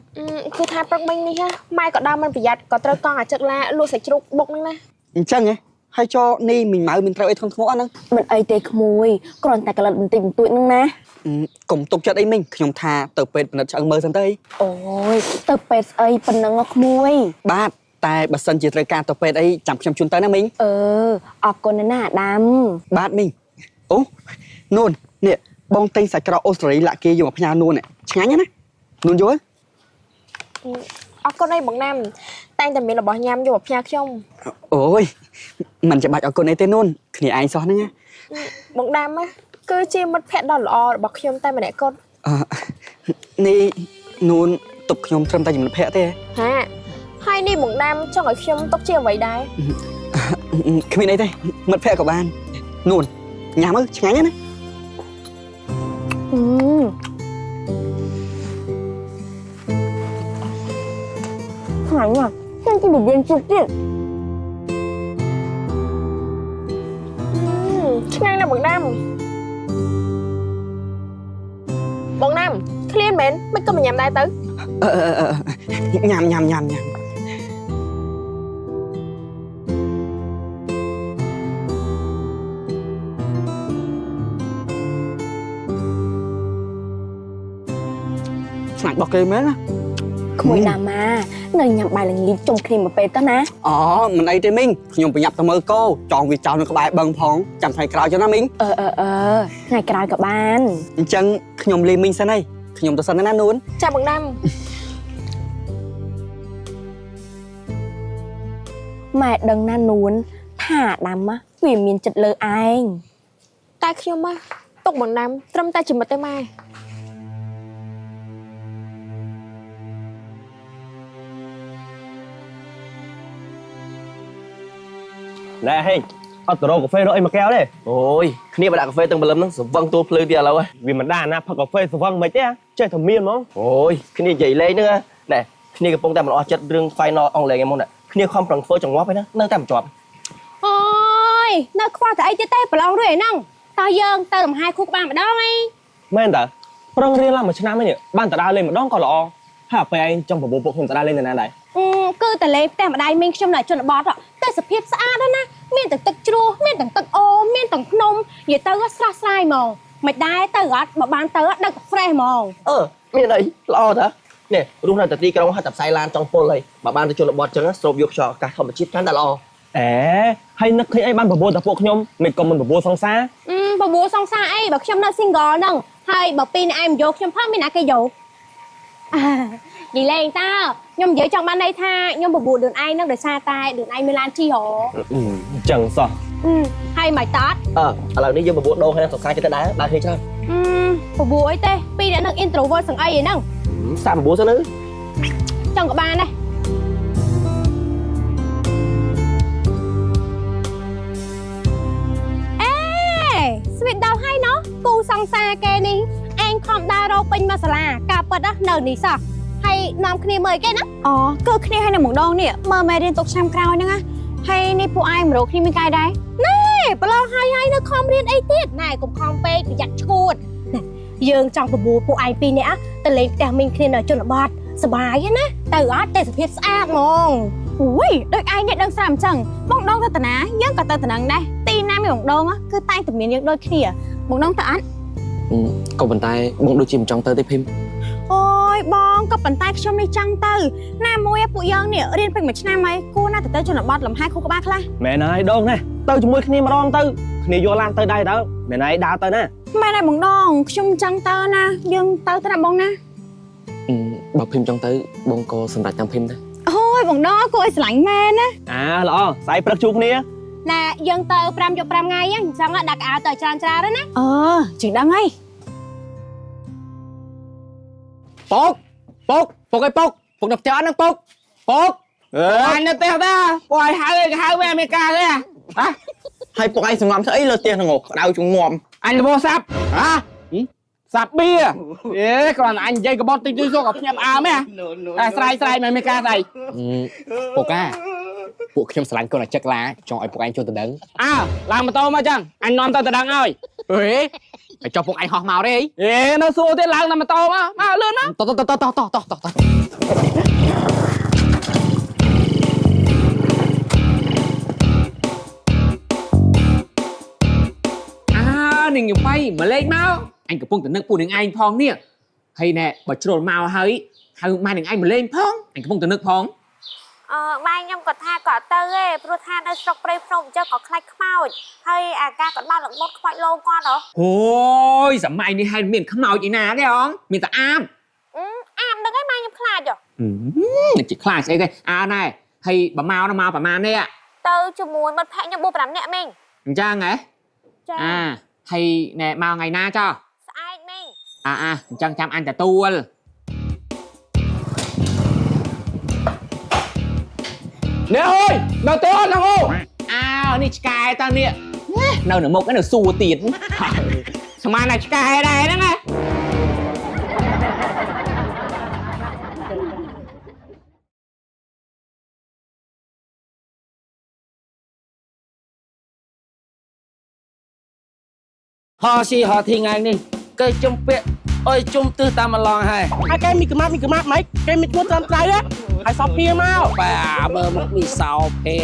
[SPEAKER 10] គឺថាព្រឹកមិញនេះម៉ែក៏ដើមមិនប្រយ័ត្នក៏ត្រូវកង់អាចឹកឡាលក់សាច់ជ្រូកបុកហ្នឹងណា
[SPEAKER 9] អញ្ចឹងហ៎ហើយចោនេះមិញម៉ៅមានត្រូវអីធ្ងន់ធ្ងរអត់ហ្នឹង
[SPEAKER 7] មិនអីទេក្មួយគ្រាន់តែក្លិតបន្តិចបន្តួចហ្នឹងណា
[SPEAKER 9] កុំទុកចិត្តអីមិញខ្ញុំថាទៅពេទ្យពិនិត្យឆ្អឹងមើលសិនទៅអី
[SPEAKER 7] អូយទៅពេទ្យស្អីប៉ុណ្ណឹងក្មួយ
[SPEAKER 9] បាទតែបើសិនជាត្រូវការទៅពេទ្យអីចាំខ្ញុំជូនទៅណាមីង
[SPEAKER 7] អឺអរគុណណាស់អាដាម
[SPEAKER 9] បាទមីងអូនួននេះបងទិញសាច់ក្រកអូស្ត្រាលីឡាក់គេយកមកផ្ញើនួនឆ្ងាញ់ណានួនយល់
[SPEAKER 10] អរគុណអីបងណាំតែងតែមានរបស់ញ៉ាំយកមកផ្ញើខ្ញុំ
[SPEAKER 9] អូយមិនចាំបាច់អរគុណអីទេនួនគ្នាឯងសោះហ្នឹងណា
[SPEAKER 10] បងដាំគឺជាមិត្តភក្តិដ៏ល្អរបស់ខ្ញុំតែម្នាក់គត់
[SPEAKER 9] អឺនេះនួនទុកខ្ញុំត្រឹមតែចំណិតភ័ក្រទេ
[SPEAKER 10] ហាហើយនេះបងដាំចង់ឲ្យខ្ញុំទុកជាអ្វីដែរ
[SPEAKER 9] គ្មានអីទេមិត្តភ័ក្រក៏បាននួនញ៉ាំទៅឆ្ងាញ់ណា
[SPEAKER 7] ឆ្ងាញ់ណាស់ខ្ញុំជិះវៀនជុះទៀត
[SPEAKER 10] ឆ្ងាញ់ណាស់បងដាំបងដាំឃ្លានមែនមិនក៏មិនញ៉ាំដែរទៅ
[SPEAKER 9] ញ៉ាំញ៉ាំញ៉ាំញ៉ាំឆ្ងាញ់របស់គេមែនណា
[SPEAKER 7] ក្មួយដាម៉ានៅញ៉ាំបាយល្ងាចជុំគ្នាមកពេលទៅណា
[SPEAKER 9] អូមិនអីទេមីងខ្ញុំប្រញាប់ទៅមើលគោចង់វាចោលនៅក្បែរបឹងផងចាំថ្ងៃក្រោយចុះណាមីង
[SPEAKER 7] អឺអឺអឺថ្ងៃក្រោយក៏បាន
[SPEAKER 9] អញ្ចឹងខ្ញុំលេងមីងសិនហើយខ្ញុំទៅសិនណានួន
[SPEAKER 10] ចាបងដាំ
[SPEAKER 7] ម៉ែដឹងណានួនថាដាំវាមានចិត្តលើឯង
[SPEAKER 10] តែខ្ញុំទុកបងដាំត្រឹមតែជាមិត្តទេម៉ែ
[SPEAKER 11] ណែហេងអត់ទៅរកកាហ្វេរកអីមកកែវទេ
[SPEAKER 12] អូយគ្នាបដាក់កាហ្វេទាំងព្រលឹមហ្នឹងស្វឹងតួភ្លឺទៀតឥឡូវ
[SPEAKER 11] វាមិនដែរណាផឹកកាហ្វេស្វឹងមិនទេចេះតែមានហ្មង
[SPEAKER 12] អូយគ្នានិយាយលេងហ្នឹងណែគ្នាកំពុងតែមិនអស់ចិត្តរឿង final អង់គ្លេសហ្នឹងមកណែគ្នាខំប្រឹងធ្វើចង្វាប់ឯណានៅតែមិនជាប់
[SPEAKER 8] អូយនៅខ្វះតែអីទៀតទេប្រឡងរួចឯហ្នឹងតើយើងទៅលំហែខួរក្បាលម្ដងអី
[SPEAKER 11] មែនតើប្រឹងរៀនឡើងមួយឆ្នាំហ្នឹងបានតដើរលេងម្ដងក៏ល្អហើយពេលឯងចង់ប្រមូលពួកខ្ញុំតដើរលេងនៅណាដែរ
[SPEAKER 8] គឺតលេផ្ទះម្ដាយមីងខ្ញុំនៅជនបទទេសភាពស្អាតណាស់មានទាំងទឹកជ្រោះមានទាំងទឹកអូមានទាំងភ្នំនិយាយទៅស្រស់ស្រាយហ្មងមិនដែរទៅអត់បើបានទៅដឹក fresh ហ្មង
[SPEAKER 12] អឺមានអីល្អតានេះរស់នៅតែទីក្រុងហើយតែផ្សាយឡានចង់ពុលហើយបើបានទៅជនបទចឹងស្រូបយកខ្យល់អាកាសធម្មជាតិកាន់តែល្អ
[SPEAKER 11] អេហើយនឹកឃើញអីបានប្រមូលតែពួកខ្ញុំមិនក៏មិនប្រមូលសង្សារ
[SPEAKER 8] ប្រមូលសង្សារអីបើខ្ញុំនៅ single ហ្នឹងហើយបើពីរអ្នកឯងមិនយកខ្ញុំផងមានណាគេយកនិយាយលេងតើខ្ញុំនិយាយចង់បានន័យថាខ្ញុំបបួលឌឿនឯងនឹងដោយសារតែឌឿនឯងមានឡានជិះហ៎
[SPEAKER 11] អញ្ចឹងសោះ
[SPEAKER 8] ហើយមិនតត
[SPEAKER 12] អឺឥឡូវនេះយើងបបួលដូងហើយសង្សារចិត្តដែរដើរគ្នាច្រើន
[SPEAKER 8] បបួលអីទេពីរអ្នកនឹង introvert សង្អីហ្នឹង
[SPEAKER 12] សាបបួលសិនទៅ
[SPEAKER 8] ចង់ក៏បានដែរ ង្សារគេនេះឯងខំដើររកពេញមួយសាលាការពិតណានៅនេះសោះហើយនាំគ្នាមើលគេណា
[SPEAKER 7] អូគឺគ្នាឲ្យនៅម្ដងនេះមើលមេរៀនទុកឆ្នាំក្រោយហ្នឹងណាហើយនេះពួកឯងមករកគ្នាមានកាយដែរ
[SPEAKER 8] ណែប្រឡងហើយហើយនៅខំរៀនអីទៀតណែកុំខំពេកប្រយ័ត្នឈួតយើងចង់បបួលពួកឯងពីរនាក់ទៅលេងផ្ទះមីងគ្នានៅជនបទសប្បាយណាទៅអត់ទេសភាពស្អាតហ្មង
[SPEAKER 7] អូយដូចឯងនេះដឹងស្រាប់អញ្ចឹងបងដងទៅតាណាយើងក៏ទៅតំណឹងដែរទីណាមានបងដងគឺតែងតែមានយើងដូចគ្នាបងដងទៅអត់
[SPEAKER 11] ក៏ប៉ុន្តែបងដូចជាមិនចង់ទៅទេភីម
[SPEAKER 7] អូយបងក៏ប៉ុន្តែខ្ញុំនេះចង់ទៅណាមួយពួកយើងនេះរៀនពេញមួយឆ្នាំហើយគួរណាស់ទៅជនបទលំហែខួរក្បាលខ្លះ
[SPEAKER 11] មែនហើយដងណាទៅជាមួយគ្នាម្ដងទៅគ្នាយកឡានទៅដែរទៅមែនហើយដើរទៅណា
[SPEAKER 7] មែនហើយបងដងខ្ញុំចង់ទៅណាយើងទៅទៅណាបងណា
[SPEAKER 11] បើភីមចង់ទៅបងក៏សម្រេចតាមភីមដែរ
[SPEAKER 7] អូយបងដងគួរឲ្យស្រឡាញ់មែនណា
[SPEAKER 11] អាល្អស្អែកព្រឹកជួបគ្នា
[SPEAKER 8] ណែយើងទៅ5យក5ថ្ងៃអញ្ចឹងដាក់កៅទៅច្រើនច្រើនណា
[SPEAKER 7] អឺជាងដឹងហើយ
[SPEAKER 6] ពុកពុកពុកអីពុកពុកនៅផ្ទះអត់ហ្នឹងពុកពុក
[SPEAKER 2] អញនៅផ្ទះតាពួកឯងហៅឯងហៅវាមានការទេហ៎
[SPEAKER 12] ហើយពុកឯងសងំស្អីលើផ្ទះហ្នឹងក្តៅជងំ
[SPEAKER 2] អញលបសាប់ហ៎សាប់បៀអេគ្រាន់តែអញនិយាយកបត់តិចតួចក៏ភ្ញាក់អើមហ៎តែស្រ័យស្រ័យមិនមានការស្អី
[SPEAKER 6] ពុកអាពួកខ្ញុំស្រឡាញ់កូនអាចឹកឡាចង់ឲ្យពុកឯងចូលទៅដឹង
[SPEAKER 2] អើឡើងម៉ូតូមកចឹងអញនាំទៅទៅដឹងឲ្យ
[SPEAKER 6] ហេឲ្យចុះពុកឯងហោះមកទេ
[SPEAKER 2] អេនៅសួរទៀតឡើងតាមម៉ូតូមកមកលឿនមក
[SPEAKER 6] តតតតតតតត
[SPEAKER 1] អើនាងញ៉ៃមកលេងមកអញកំពុងតែនឹកពួកនាងឯងផងនេះហើយណែបើជ្រុលមកហើយហៅម៉ែនាងឯងមកលេងផងអញកំពុងតែនឹកផង
[SPEAKER 10] អឺម៉ែខ្ញុំក៏ថាក៏អត់ទៅទេព្រោះថានៅស្រុកព្រៃភ្នំអញ្ចឹងក៏ខ្លាចខ្មោចហើយអាការក៏ដល់លមុតខ្មោចលោគាត់ហ៎
[SPEAKER 1] អូយសម័យនេះហើយមានខ្មោចឯណាទេអងមានតែអាប
[SPEAKER 10] អាមហ្នឹងឯងម៉ែខ្ញុំខ្លាចហ៎
[SPEAKER 1] នឹកជាខ្លាចស្អីទេអើណែហើយបើមកណាមកប្រហែលនេះ
[SPEAKER 10] ទៅជាមួយមិត្តភក្តិខ្ញុំ4 5នាក់មីង
[SPEAKER 1] អញ្ចឹងហ៎
[SPEAKER 10] ចា
[SPEAKER 1] អាហើយណែមកថ្ងៃណាចោះ
[SPEAKER 10] ស្អែកមីង
[SPEAKER 1] អាអាអញ្ចឹងចាំអញទទួល
[SPEAKER 2] នេះអើយនៅទេអត់ហ្នឹងអូ
[SPEAKER 1] អើនេះឆ្កែតើនេះនៅនៅមុខនៅសួរទៀត
[SPEAKER 2] ស្មានតែឆ្កែដែរហ្នឹងណា
[SPEAKER 4] ហស៊ីហធីថ្ងៃនេះគេជុំពាក់អុយជុំទិសតាមម្លងហើយ
[SPEAKER 3] ហើយគេមានកម្មាប់មានកម្មាប់ម៉េចគេមានឈ្មោះត្រឹមត្រូវហើយសោភាមក
[SPEAKER 4] បាទមើលមកមីសោភា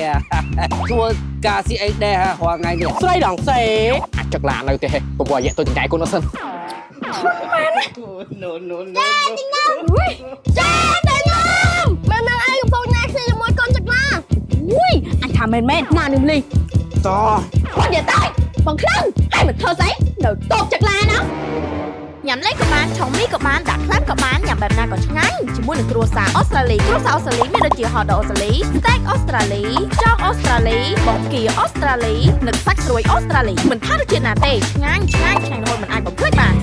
[SPEAKER 4] ធ្វើការស៊ីអីដែរហ่าរាល់ថ្ងៃនេះ
[SPEAKER 3] ស្រីដងសេ
[SPEAKER 6] អាចចឹកឡានៅទេហេពពអាយៈទៅចង្កែកូនអត់សិន
[SPEAKER 8] ចាតែខ្ញុំមែននឹងឯងកំពុងណែគ្នាជាមួយកូនចឹកឡា
[SPEAKER 10] អូយអញថាមែនមែនណានឹងលី
[SPEAKER 2] ត
[SPEAKER 10] បងនិយាយទៅបងខ្លាំងហើយមិនធ្វើស្អីនៅតបចឹកឡាណាញ៉ាំលេងក៏បានឆុងមីក៏បានដាក់ខ្លាំងក៏បានញ៉ាំបែបណាក៏ឆ្ងាញ់ជាមួយនឹងគ្រួសារអូស្ត្រាលីគ្រួសារអូស្ត្រាលីមានដូចជា hot dog អូស្ត្រាលី steak អូស្ត្រាលីចងអូស្ត្រាលីបង្គាអូស្ត្រាលីនិងសាច់ស្រួយអូស្ត្រាលីមិនថារសជាតិណាទេឆ្ងាញ់ឆ្ងាញ់ឆ្ងាញ់រហូតមិនអាចបំភ្លេចបាន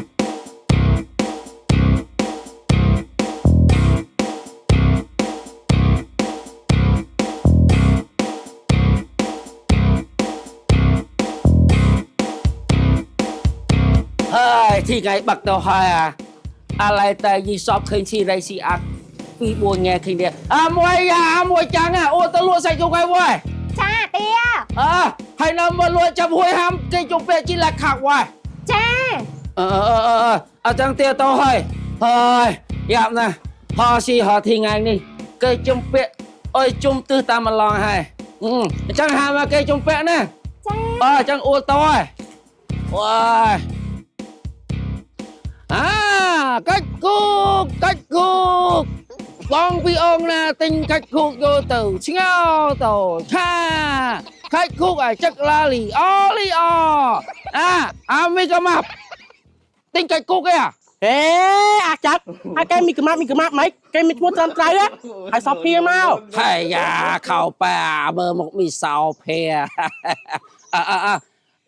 [SPEAKER 4] ហើយទីថ្ងៃបាក់ទៅហើយអាអាឡៃតែយីសពឃើញស៊ីរៃស៊ីអាក់ពី4ថ្ងៃឃើញនេះអាមួយអាមួយចាំងអូទៅលក់សាច់ជុកហើយវ៉យ
[SPEAKER 10] ចាទា
[SPEAKER 4] អើហើយនៅមកលក់ចាប់ហួយហាំគេជុំពាក់ជីឡាខាក់វ៉យ
[SPEAKER 10] ចា
[SPEAKER 4] អឺអឺអឺអញ្ចឹងទាទៅហើយហើយយ៉ាប់ណាស់ហស៊ីហធីថ្ងៃនេះគេជុំពាក់អុយជុំទិសតាមម្លងហើយអញ្ចឹងហាមកគេជុំពាក់ណា
[SPEAKER 10] ចា
[SPEAKER 4] អើអញ្ចឹងអួលតហើយវ៉ាយអាកាច់គូកកាច់គូកបងពីអង្គណាទិញកាច់គូកយកទៅឆ្ងោទៅឆាកាច់គូកឲ្យចឹកឡាលីអូលីអូអាអាមីក៏មកទិញកាច់គូកឯអា
[SPEAKER 3] អេអាចាត់ហើយគេមានកម្មាប់មានកម្មាប់ម៉េចគេមានឈ្មោះត្រឹមត្រូវហើយសោភាមក
[SPEAKER 4] ហើយយ៉ាខោប៉ាមើលមកមីសោភាអអអ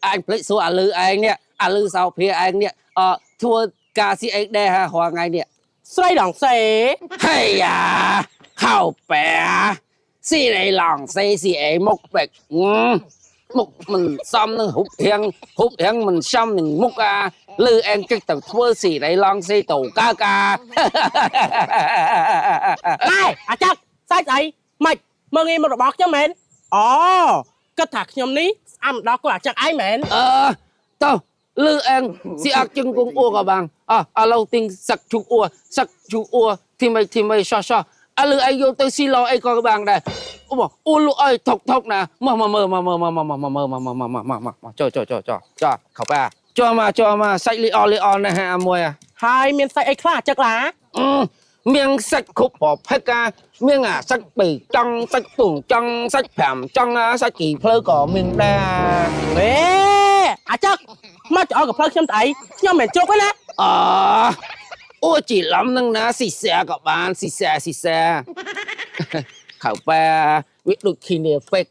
[SPEAKER 4] អញភ្លេចសួរអាលឺឯងនេះអាលឺសោភាឯងនេះអធ្វើការស៊ីអីដែរហារាល់ថ្ងៃនេះ
[SPEAKER 3] ស្រីដងសេ
[SPEAKER 4] ហើយយ៉ាខោប៉ាស៊ីអីឡងស៊ីស៊ីអីមុខពេក មុខមិនសមនឹងរូបរាងរូបរាងមិនសមនឹងមុខអាលឺឯងគិតទៅធ្វើស៊ីរៃឡងស៊ីទៅកើកា
[SPEAKER 13] ណែអាចឹកសាច់ស្អីម៉េចមើងងាយមករបស់ខ្ញុំមែនអូគិតថាខ្ញុំនេះស្អាប់ដល់គាត់អាចឹកឯងមែន
[SPEAKER 4] អឺតោះលឺឯងស៊ីអត់ជឹងគងអួក៏បានអឥឡូវទិញសឹកជូអួសឹកជូអួធីមីធីមីសោះសោះឥឡូវឯងយកទៅស៊ីឡអីក៏បានដែរអូមកអួលក់អើយថុកថុកណាមកមកមើមកមើមកមកមកមើមកមកមកមកមកចូលចូលចូលចូលចូលខោប៉ាចូលមកចូលមកសាច់លីអលីអណាហាមួយ
[SPEAKER 13] ហើយមានសាច់អីខ្លះចឹកឡា
[SPEAKER 4] មានសាច់គ្រប់ប្រភេទកាមានអាសាច់ពីរចង់សាច់ទួងចង់សាច់5ចង់សាច់គីផ្លូវក៏មានដែរ
[SPEAKER 13] អេអាចឹកមកចោលកំភ្លើខ្ញុំទៅអីខ្ញុំមិនជ្រុកទេណា
[SPEAKER 4] អអូជីឡំនឹងណាស៊ីសែក៏បានស៊ីសែស៊ីសែខៅប៉ាវាដូចឃីនីហ្វេក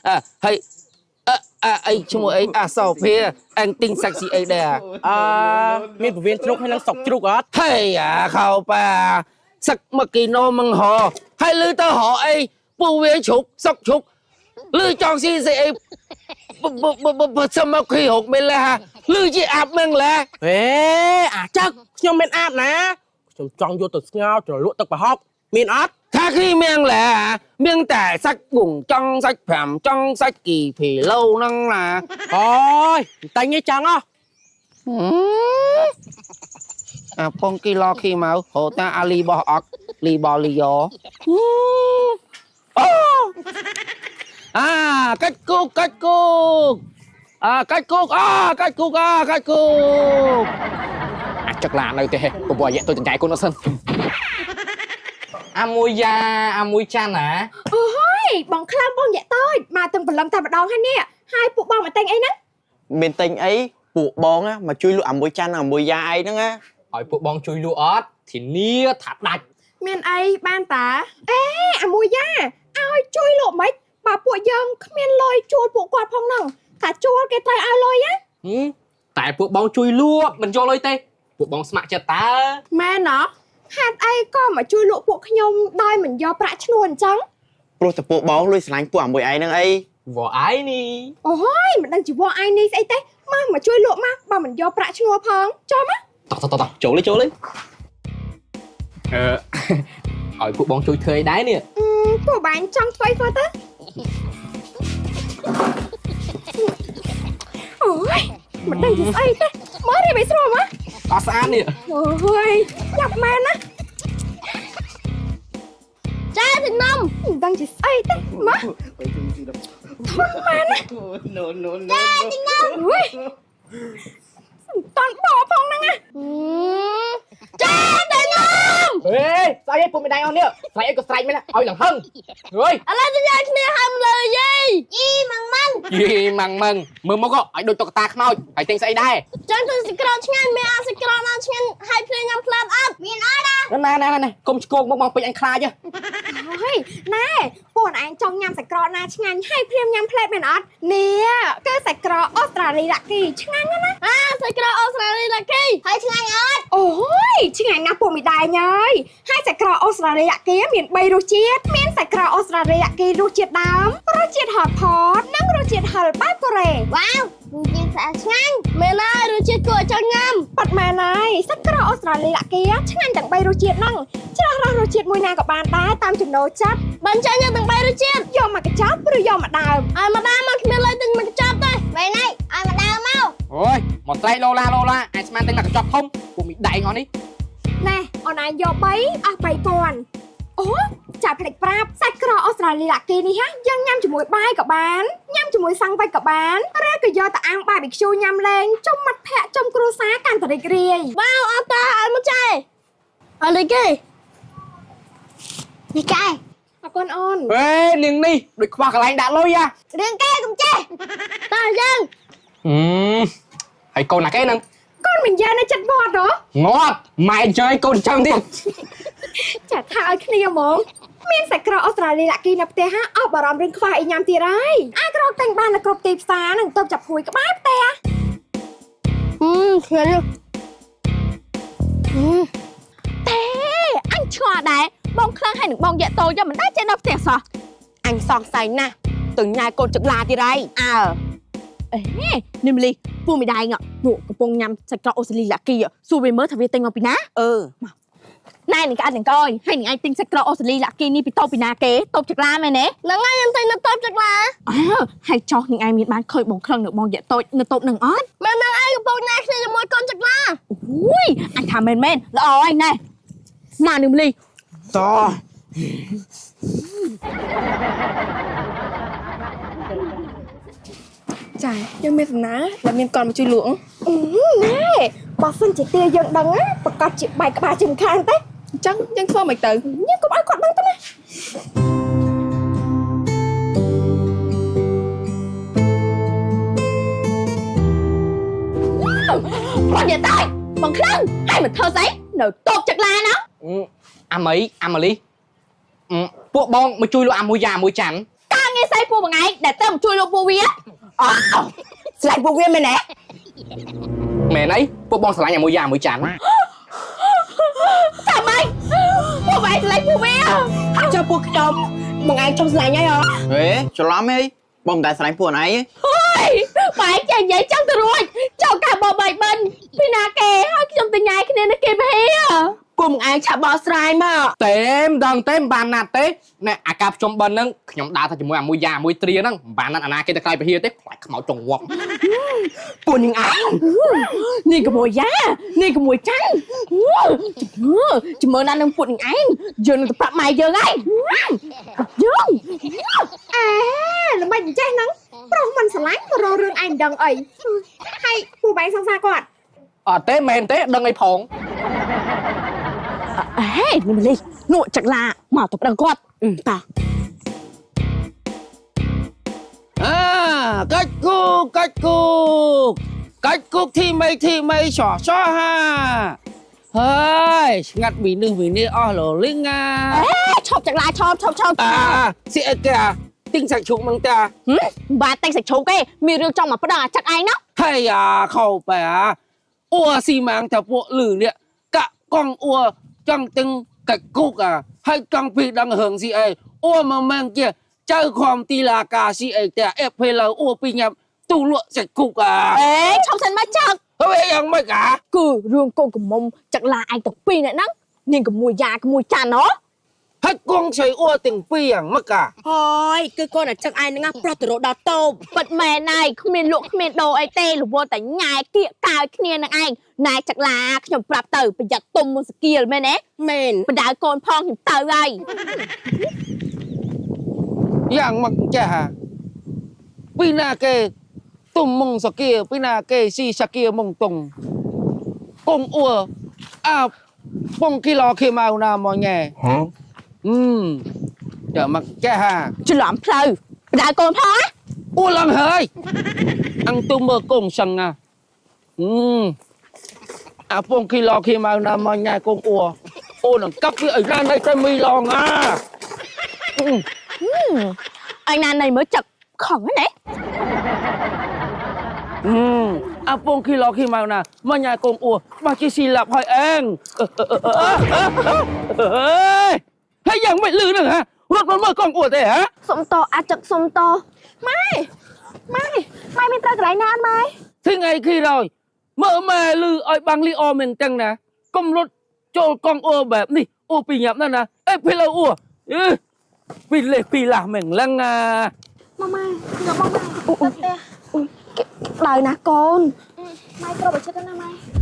[SPEAKER 4] អហើយអអីឈ្មោះអីអាសោភាអញទិញសាច់ស៊ីអីដែរ
[SPEAKER 13] អឺមានពវៀនជ្រូកហើយនឹងសុកជ្រូកអត់
[SPEAKER 4] ហើយអាខៅប៉ាសឹកមកគីណូមងហហើយលឺទៅហអីពូវាជ្រូកសុកជ្រូកលឺចង់ស៊ីស៊ីអីបបសមមកខីហុកមែនឡាលឺជាអាប់មែនឡា
[SPEAKER 13] ហេអាចឹកខ្ញុំមិនអាប់ណាខ្ញុំចង់យកទៅស្ងោរជ្រលក់ទឹកប្រហុកមានអត់
[SPEAKER 4] ថាឃីមៀងឡាមានតែសាច់គងចង់សាច់5ចង់សាច់គីភីឡូហ្នឹងណា
[SPEAKER 13] អូយតែញឯងចង់អស់
[SPEAKER 4] អាពងគីឡខីមកហូតាអាលីបោះអកលីបលីយ៉អូអាកាច់គូកកាច់គូកអាកាច់គូកអាកាច់គូកអាកាច់គូក
[SPEAKER 6] អាចឹកឡានៅទេពពអាយៈទៅចង្កែកូនអត់សិនអាមួយយ៉ាអាមួយចាន់ណា
[SPEAKER 8] អូយបងខ្លាំងបងយ៉ាតូចមកទាំងព្រលឹមតែម្ដងហើយនេះហើយពួកបងមកទិញអីហ្នឹង
[SPEAKER 14] មានទិញអីពួកបងមកជួយលក់អាមួយចាន់អាមួយយ៉ាអីហ្នឹងណា
[SPEAKER 6] ឲ្យពួកបងជួយលក់អត់ធានាថាដាច់
[SPEAKER 8] មានអីបានតាអេអាមួយយ៉ាឲ្យជួយលក់មិនបើពួកយើងគ្មានលុយជួលពួកគាត់ផងហ្នឹងថាជួលគេត្រូវឲ្យលុយណា
[SPEAKER 6] តែពួកបងជួយលក់មិនយកលុយទេពួកបងស្ម័គ្រចិត្តតើ
[SPEAKER 8] មែនណោះហេតុអីក៏មកជួយលក់ពួកខ្ញុំដោយមិនយកប្រាក់ឈ្នួលអញ្ចឹង
[SPEAKER 14] ព្រោះតែពួកបងលុយស្រឡាញ់ពួកអាមួយឯងហ្នឹងអី
[SPEAKER 6] វ៉ឯនេះ
[SPEAKER 8] អូយមិនដឹងជាវឯងនេះស្អីទេមកមកជួយលក់មកបើមិនយកប្រាក់ឈ្នួលផងចូលមក
[SPEAKER 6] តោះតោះតោះចូលលេចូលលេអឺឲ្យពួកបងជួយធ្វើអីដែរនេះ
[SPEAKER 8] ពួកបងចង់ធ្វើអីធ្វើទៅអូយមិនដឹងជាស្អីទេមករៀបឲ្យស្រួលមក
[SPEAKER 6] អត់ស្អាតនេះ
[SPEAKER 8] អូយយ៉ាប់មែនណា
[SPEAKER 10] ចាទឹកនំ
[SPEAKER 8] មិនដឹងជាស្អីទេមកធន់មែនណា
[SPEAKER 10] ចាទឹកនំ
[SPEAKER 8] អូយសំតាន់បោផងហ្នឹងណា
[SPEAKER 10] ចាទឹកនំ
[SPEAKER 6] ហេស្អីឯងពួកមីដៃអស់នេះស្រែកអីក៏ស្រែកមែនឲ្យឡើងហឹងហេ
[SPEAKER 10] ឥឡូវទៅយកគ្នាហើយមកលើយីយីម៉ាំងម៉ាំង
[SPEAKER 6] យីម៉ាំងម៉ាំងមើលមកឲ្យដូចតុក្កតាខ្មោចហើយទិញស្អីដែរ
[SPEAKER 10] ចង់ទៅសក្រឆ្ងាញ់មានអាសក្រណាឆ្ងាញ់ហើយភ្លេងញ៉ាំផ្លែអត់មានអត់
[SPEAKER 6] ណាណាណាកុំឆ្កោកមកបងពេញអញខ្លាច
[SPEAKER 8] ហើយណែពួកឯងចង់ញ៉ាំសាច់ក្រកណាឆ្ងាញ់ហើយព្រាមញ៉ាំផ្លែមែនអត់នេះគឺសាច់ក្រកអូស្ត្រាលីឡាគីឆ្ងាញ់ណាស់ណា
[SPEAKER 10] អាសាច់ក្រកអូស្ត្រាលីឡាគីហើយឆ្ងាញ់អត់
[SPEAKER 8] អូយឆ្ងាញ់ណាស់ពួកមីដែរញ៉យហើយសាច់ក្រកអូស្ត្រាលីឡាគីមាន3រសជាតិមានសាច់ក្រកអូស្ត្រាលីឡាគីរសជាតិដើមរសជាតិហត់ផតនិងរសជាតិហឹរបែបកូរ៉េ
[SPEAKER 10] វ៉ាវរសជាតិស្អាតឆ្ងាញ់មែនហើយរសជាតិគួរឲ្យចង់ញ៉ាំ
[SPEAKER 8] ប៉ាត់មែនហើយសាច់ក្រកអូស្ត្រាលីឡាគីឆ្ងាញ់ទាំង3រសជាតិហ្នឹងជ្រើសរើសរសជាតិមួយណាក៏បានដែរតាមចំណូលចិត្ត
[SPEAKER 10] បានចាញ់យកទាំង3រសជាតិ
[SPEAKER 8] យកមកកញ្ចប់ឬយកមកដើម
[SPEAKER 10] ឲ្យមកដើមមកគ្មានលុយទិញមកកញ្ចប់ទេបែរនេះឲ្យមកដើមមក
[SPEAKER 6] អូយមកស្រែកឡូឡាឡូឡាអាចស្មានទិញមកកញ្ចប់ធំពួកមីដៃអស់នេះ
[SPEAKER 8] ណែអូនឯងយក3អស់3000អូចាភ្លេចប្រាប់សាច់ក្រកអូស្ត្រាលីឡាគីនេះហាយើងញ៉ាំជាមួយបាយក៏បានញ៉ាំជាមួយសាំងវ៉ាច់ក៏បានឬក៏យកទៅអាំងបាយប៊ីខ្ជូញ៉ាំលេងជុំមិត្តភ័ក្តិជុំគ្រួសារកាន់តែរីករាយ
[SPEAKER 10] វ៉ាវអត់តាឲ្យមកចែអត់លុយគេនេះកែ
[SPEAKER 8] អរគុណអូន
[SPEAKER 6] ហេនាងនេះដូចខ្វះកន្លែងដាក់លុយហ่ะ
[SPEAKER 10] រឿងកែកុំចេះតើយើង
[SPEAKER 6] ហើយកូនណាគេហ្នឹង
[SPEAKER 8] កូនមិនយ៉ានៅចិត្តវត្តហ៎
[SPEAKER 6] ងាប់ម៉ែអញ្ចឹងកូនអញ្ចឹងទៀត
[SPEAKER 8] ចាថាឲ្យគ្នាហ្មងមានសាច់ក្រកអូស្ត្រាលីឡាគីនៅផ្ទះហាអស់បារម្ភរឿងខ្វះអីញ៉ាំទៀតហើយអាចរកទិញបាននៅគ្រប់ទីផ្សារនិងតូបចាប់ហួយក្បែរផ្ទះ
[SPEAKER 10] ឆ្ងាញ់
[SPEAKER 7] ទេអញឆ្ងល់ដែរបងខ្លាំងហើយនឹងបងយ៉ាតូចមិនដែរចេះនៅផ្ទះសោះ
[SPEAKER 3] អញសង្ស័យណាស់ ទៅញ៉ែកូនចឹកឡាទៀតហើយ
[SPEAKER 10] អើអេនេះមលីពូមីដៃងនោះកំពុងញ៉ាំសាច់ក្រកអូស្ត្រាលីឡាគីសួរវាមើលថាវាទិញមកពីណា
[SPEAKER 3] អឺ
[SPEAKER 10] មកណែនឹងក្អត់នឹងកយហើយនឹងឯងទិញសាច់ក្រកអូស្ត្រាលីឡាគីនេះពីតូបពីណាគេតូបចក្លាមែនទេ
[SPEAKER 8] ហ្នឹងហើយខ្ញុំទិញនៅតូបចក្លា
[SPEAKER 10] អើហើយចោះនឹងឯងមានបានឃើញបងក្លឹងនៅបងយ៉ាតូចនៅតូបនឹងអត់
[SPEAKER 8] មែនហ្នឹងឯងកំពុងញ៉ែគ្នាជាមួយកូនចក្លា
[SPEAKER 10] អូយអញថាមែនមែនល្អហើយណែមកនឹងមលី
[SPEAKER 4] ត
[SPEAKER 8] ចាយើងមានសំណើដែលមានកូនមកជួយលក់ណែបើសិនជាទាយើងដឹងណាប្រកាសជាបែកក្បាលជាមិនខានទេអញ្ចឹងយើងធ្វើមិនទៅយើងកុំឲ្យគាត់ដឹងទៅណា
[SPEAKER 10] បងនិយាយតែបងក្លឹងហើយមកធ្វើស្អីនៅតូបចក្លាណា
[SPEAKER 6] អាមីអាម៉ាលីពួកបងមកជួយលក់អាមួយយ៉ាមួយចាន់
[SPEAKER 10] តាងាយស្អីពួកមួយថ្ងៃដែលទៅមកជួយលក់ពួកវា
[SPEAKER 3] អោស្លាញ់ពួកវាមែនទេ
[SPEAKER 6] មែនអីពួកបងស្រឡាញ់អាមួយយ៉ាមួយចាន់
[SPEAKER 10] ថាម៉េចពួកឯងស្រឡាញ់ពួកវា
[SPEAKER 3] ចុះពួកខ្ញុំបងឯងចង់ស្រឡាញ់ហើយហ៎
[SPEAKER 14] ហេច្រឡំអីបងមិនដែលស្រឡាញ់ពួកឯងទេ
[SPEAKER 10] ហើយបែកចេះនិយាយចង់ទៅរួចចង់ការបបែកបិនពីណាគេហើយខ្ញុំទៅញ៉ែគ្នានៅគេពហិ
[SPEAKER 3] ពួកបងឯងឆាប់បោះស្រាយមក
[SPEAKER 6] ទេមិនដឹងទេមិនបានណាត់ទេណែអាការប្រជុំបិណ្ឌហ្នឹងខ្ញុំដើរទៅជាមួយអាមួយយ៉ាមួយទ្រាហ្នឹងមិនបានណាត់អាណាគេទៅក្រៃពហិទេខ្លាចខ្មោចចង់ងាប់
[SPEAKER 3] ពួកនឹងឯង
[SPEAKER 10] នេះក្មួយយ៉ានេះក្មួយចាន់ជំរឿណាស់នឹងពួកនឹងឯងយើងនឹងទៅប្រាប់ម៉ែយើងហើយយើង
[SPEAKER 8] អេល្មិចចេះហ្នឹងប្រុសមិនស្រឡាញ់មករករឿងឯងមិនដឹងអីហើយពូបែងសង្សារគាត់
[SPEAKER 6] អត់ទេមែនទេដឹងអីផង
[SPEAKER 10] អេនេះមលីនោះចក្លាមកទៅប្តឹងគាត់តោះ
[SPEAKER 4] អាកាច់គូកាច់គូកាច់គូធីមីធីមីឆោឆោហាហើយស្ងាត់មីនេះមីនេះអស់លលីងអា
[SPEAKER 10] អេឈប់ចក្លាឈប់ឈប់ឈប់
[SPEAKER 4] អាស៊ីអីគេអាទិញសាច់ជ្រូកមកតា
[SPEAKER 10] បាទតែងសាច់ជ្រូកទេមានរឿងចង់មកប្តឹងអាចឹកឯងណា
[SPEAKER 4] ហើយអាខោបែអាអួស៊ីម៉ាងថាពួកលឺនេះកាក់កងអួចង់ទិញកាច់គូកអាហើយចង់ពីដឹងរឿងស៊ីអីអួមកមែនជាចៅខំទីឡាកាស៊ីអីតែអេភេឡៅអួពីញ៉ាំទូលក់សាច់គូកអា
[SPEAKER 10] អេឈប់សិនមកចឹក
[SPEAKER 4] ហើយយ៉ាងម៉េចអា
[SPEAKER 10] គឺរឿងកូនកំមុំចក្លាឯងទាំងពីរអ្នកហ្នឹងនាងក្មួយយ៉ាក្មួយចាន់ណោះ
[SPEAKER 4] ហើយកងស្រីអួទាំងពីរយ៉ាងម៉េចអា
[SPEAKER 3] ហើយគឺកូនអាចឹកឯងហ្នឹងប្រុសទៅរកដល់តូប
[SPEAKER 10] ពិតមែនហើយគ្មានលក់គ្មានដូរអីទេរវល់តែញ៉ែគៀកកាយគ្នានឹងឯងណែចក្លាខ្ញុំប្រាប់ទៅប្រយ័ត្នទុំមុនសគៀលមែនទេ
[SPEAKER 3] មែន
[SPEAKER 10] បដៅកូនផងខ្ញុំទៅហើយ
[SPEAKER 4] យ៉ាងម៉េចចេះអាពីណាគេទុំមុងសគាពីណាគេស៊ីសគាមុងតុងកងអួអាពងគីឡូខេម៉ៅណាមកញ៉ែហ៎អឺយ៉ាងម៉េចចេះអា
[SPEAKER 10] ច្រឡំផ្លូវបដៅកូនផងណា
[SPEAKER 4] អួឡើងហើយអងទុំមើលកងសឹងអាអឺអាពងគីឡូខេម៉ៅណាមកញ៉ែកងអួអូនឹងកាប់វាឲ្យណានៅតែមីឡងអា
[SPEAKER 10] អញណាណៃមើលចឹកខឹងហ្នឹងណា
[SPEAKER 4] អាពងគីឡូខេម៉ៅណាមកញ៉ែកងអួបាច់ជាស៊ីឡាប់ហើយអេងហើយយ៉ាងមិនលឺហ្នឹងហ៎រត់មកមើលកងអួទេហ៎
[SPEAKER 10] សុំតអាចឹកសុំតម៉ែម៉ែម៉ែមានត្រូវកន្លែងណាអត់ម៉ែ
[SPEAKER 4] ថ្ងៃខីរយមើលម៉ែលឺឲ្យបាំងលីអមែនចឹងណាកុំរត់ចូលកងអួបែបនេះអួពីញាប់ណាស់ណាអេភីឡូអួអឺពីលេះពីឡាស់មែងលឹងអា
[SPEAKER 8] ម៉ាម៉ាយកមកម៉ែទៅផ្ទះ
[SPEAKER 10] ដៅណាស់កូន
[SPEAKER 8] ម៉ែប្រុសបើចិត្តណាម៉ែ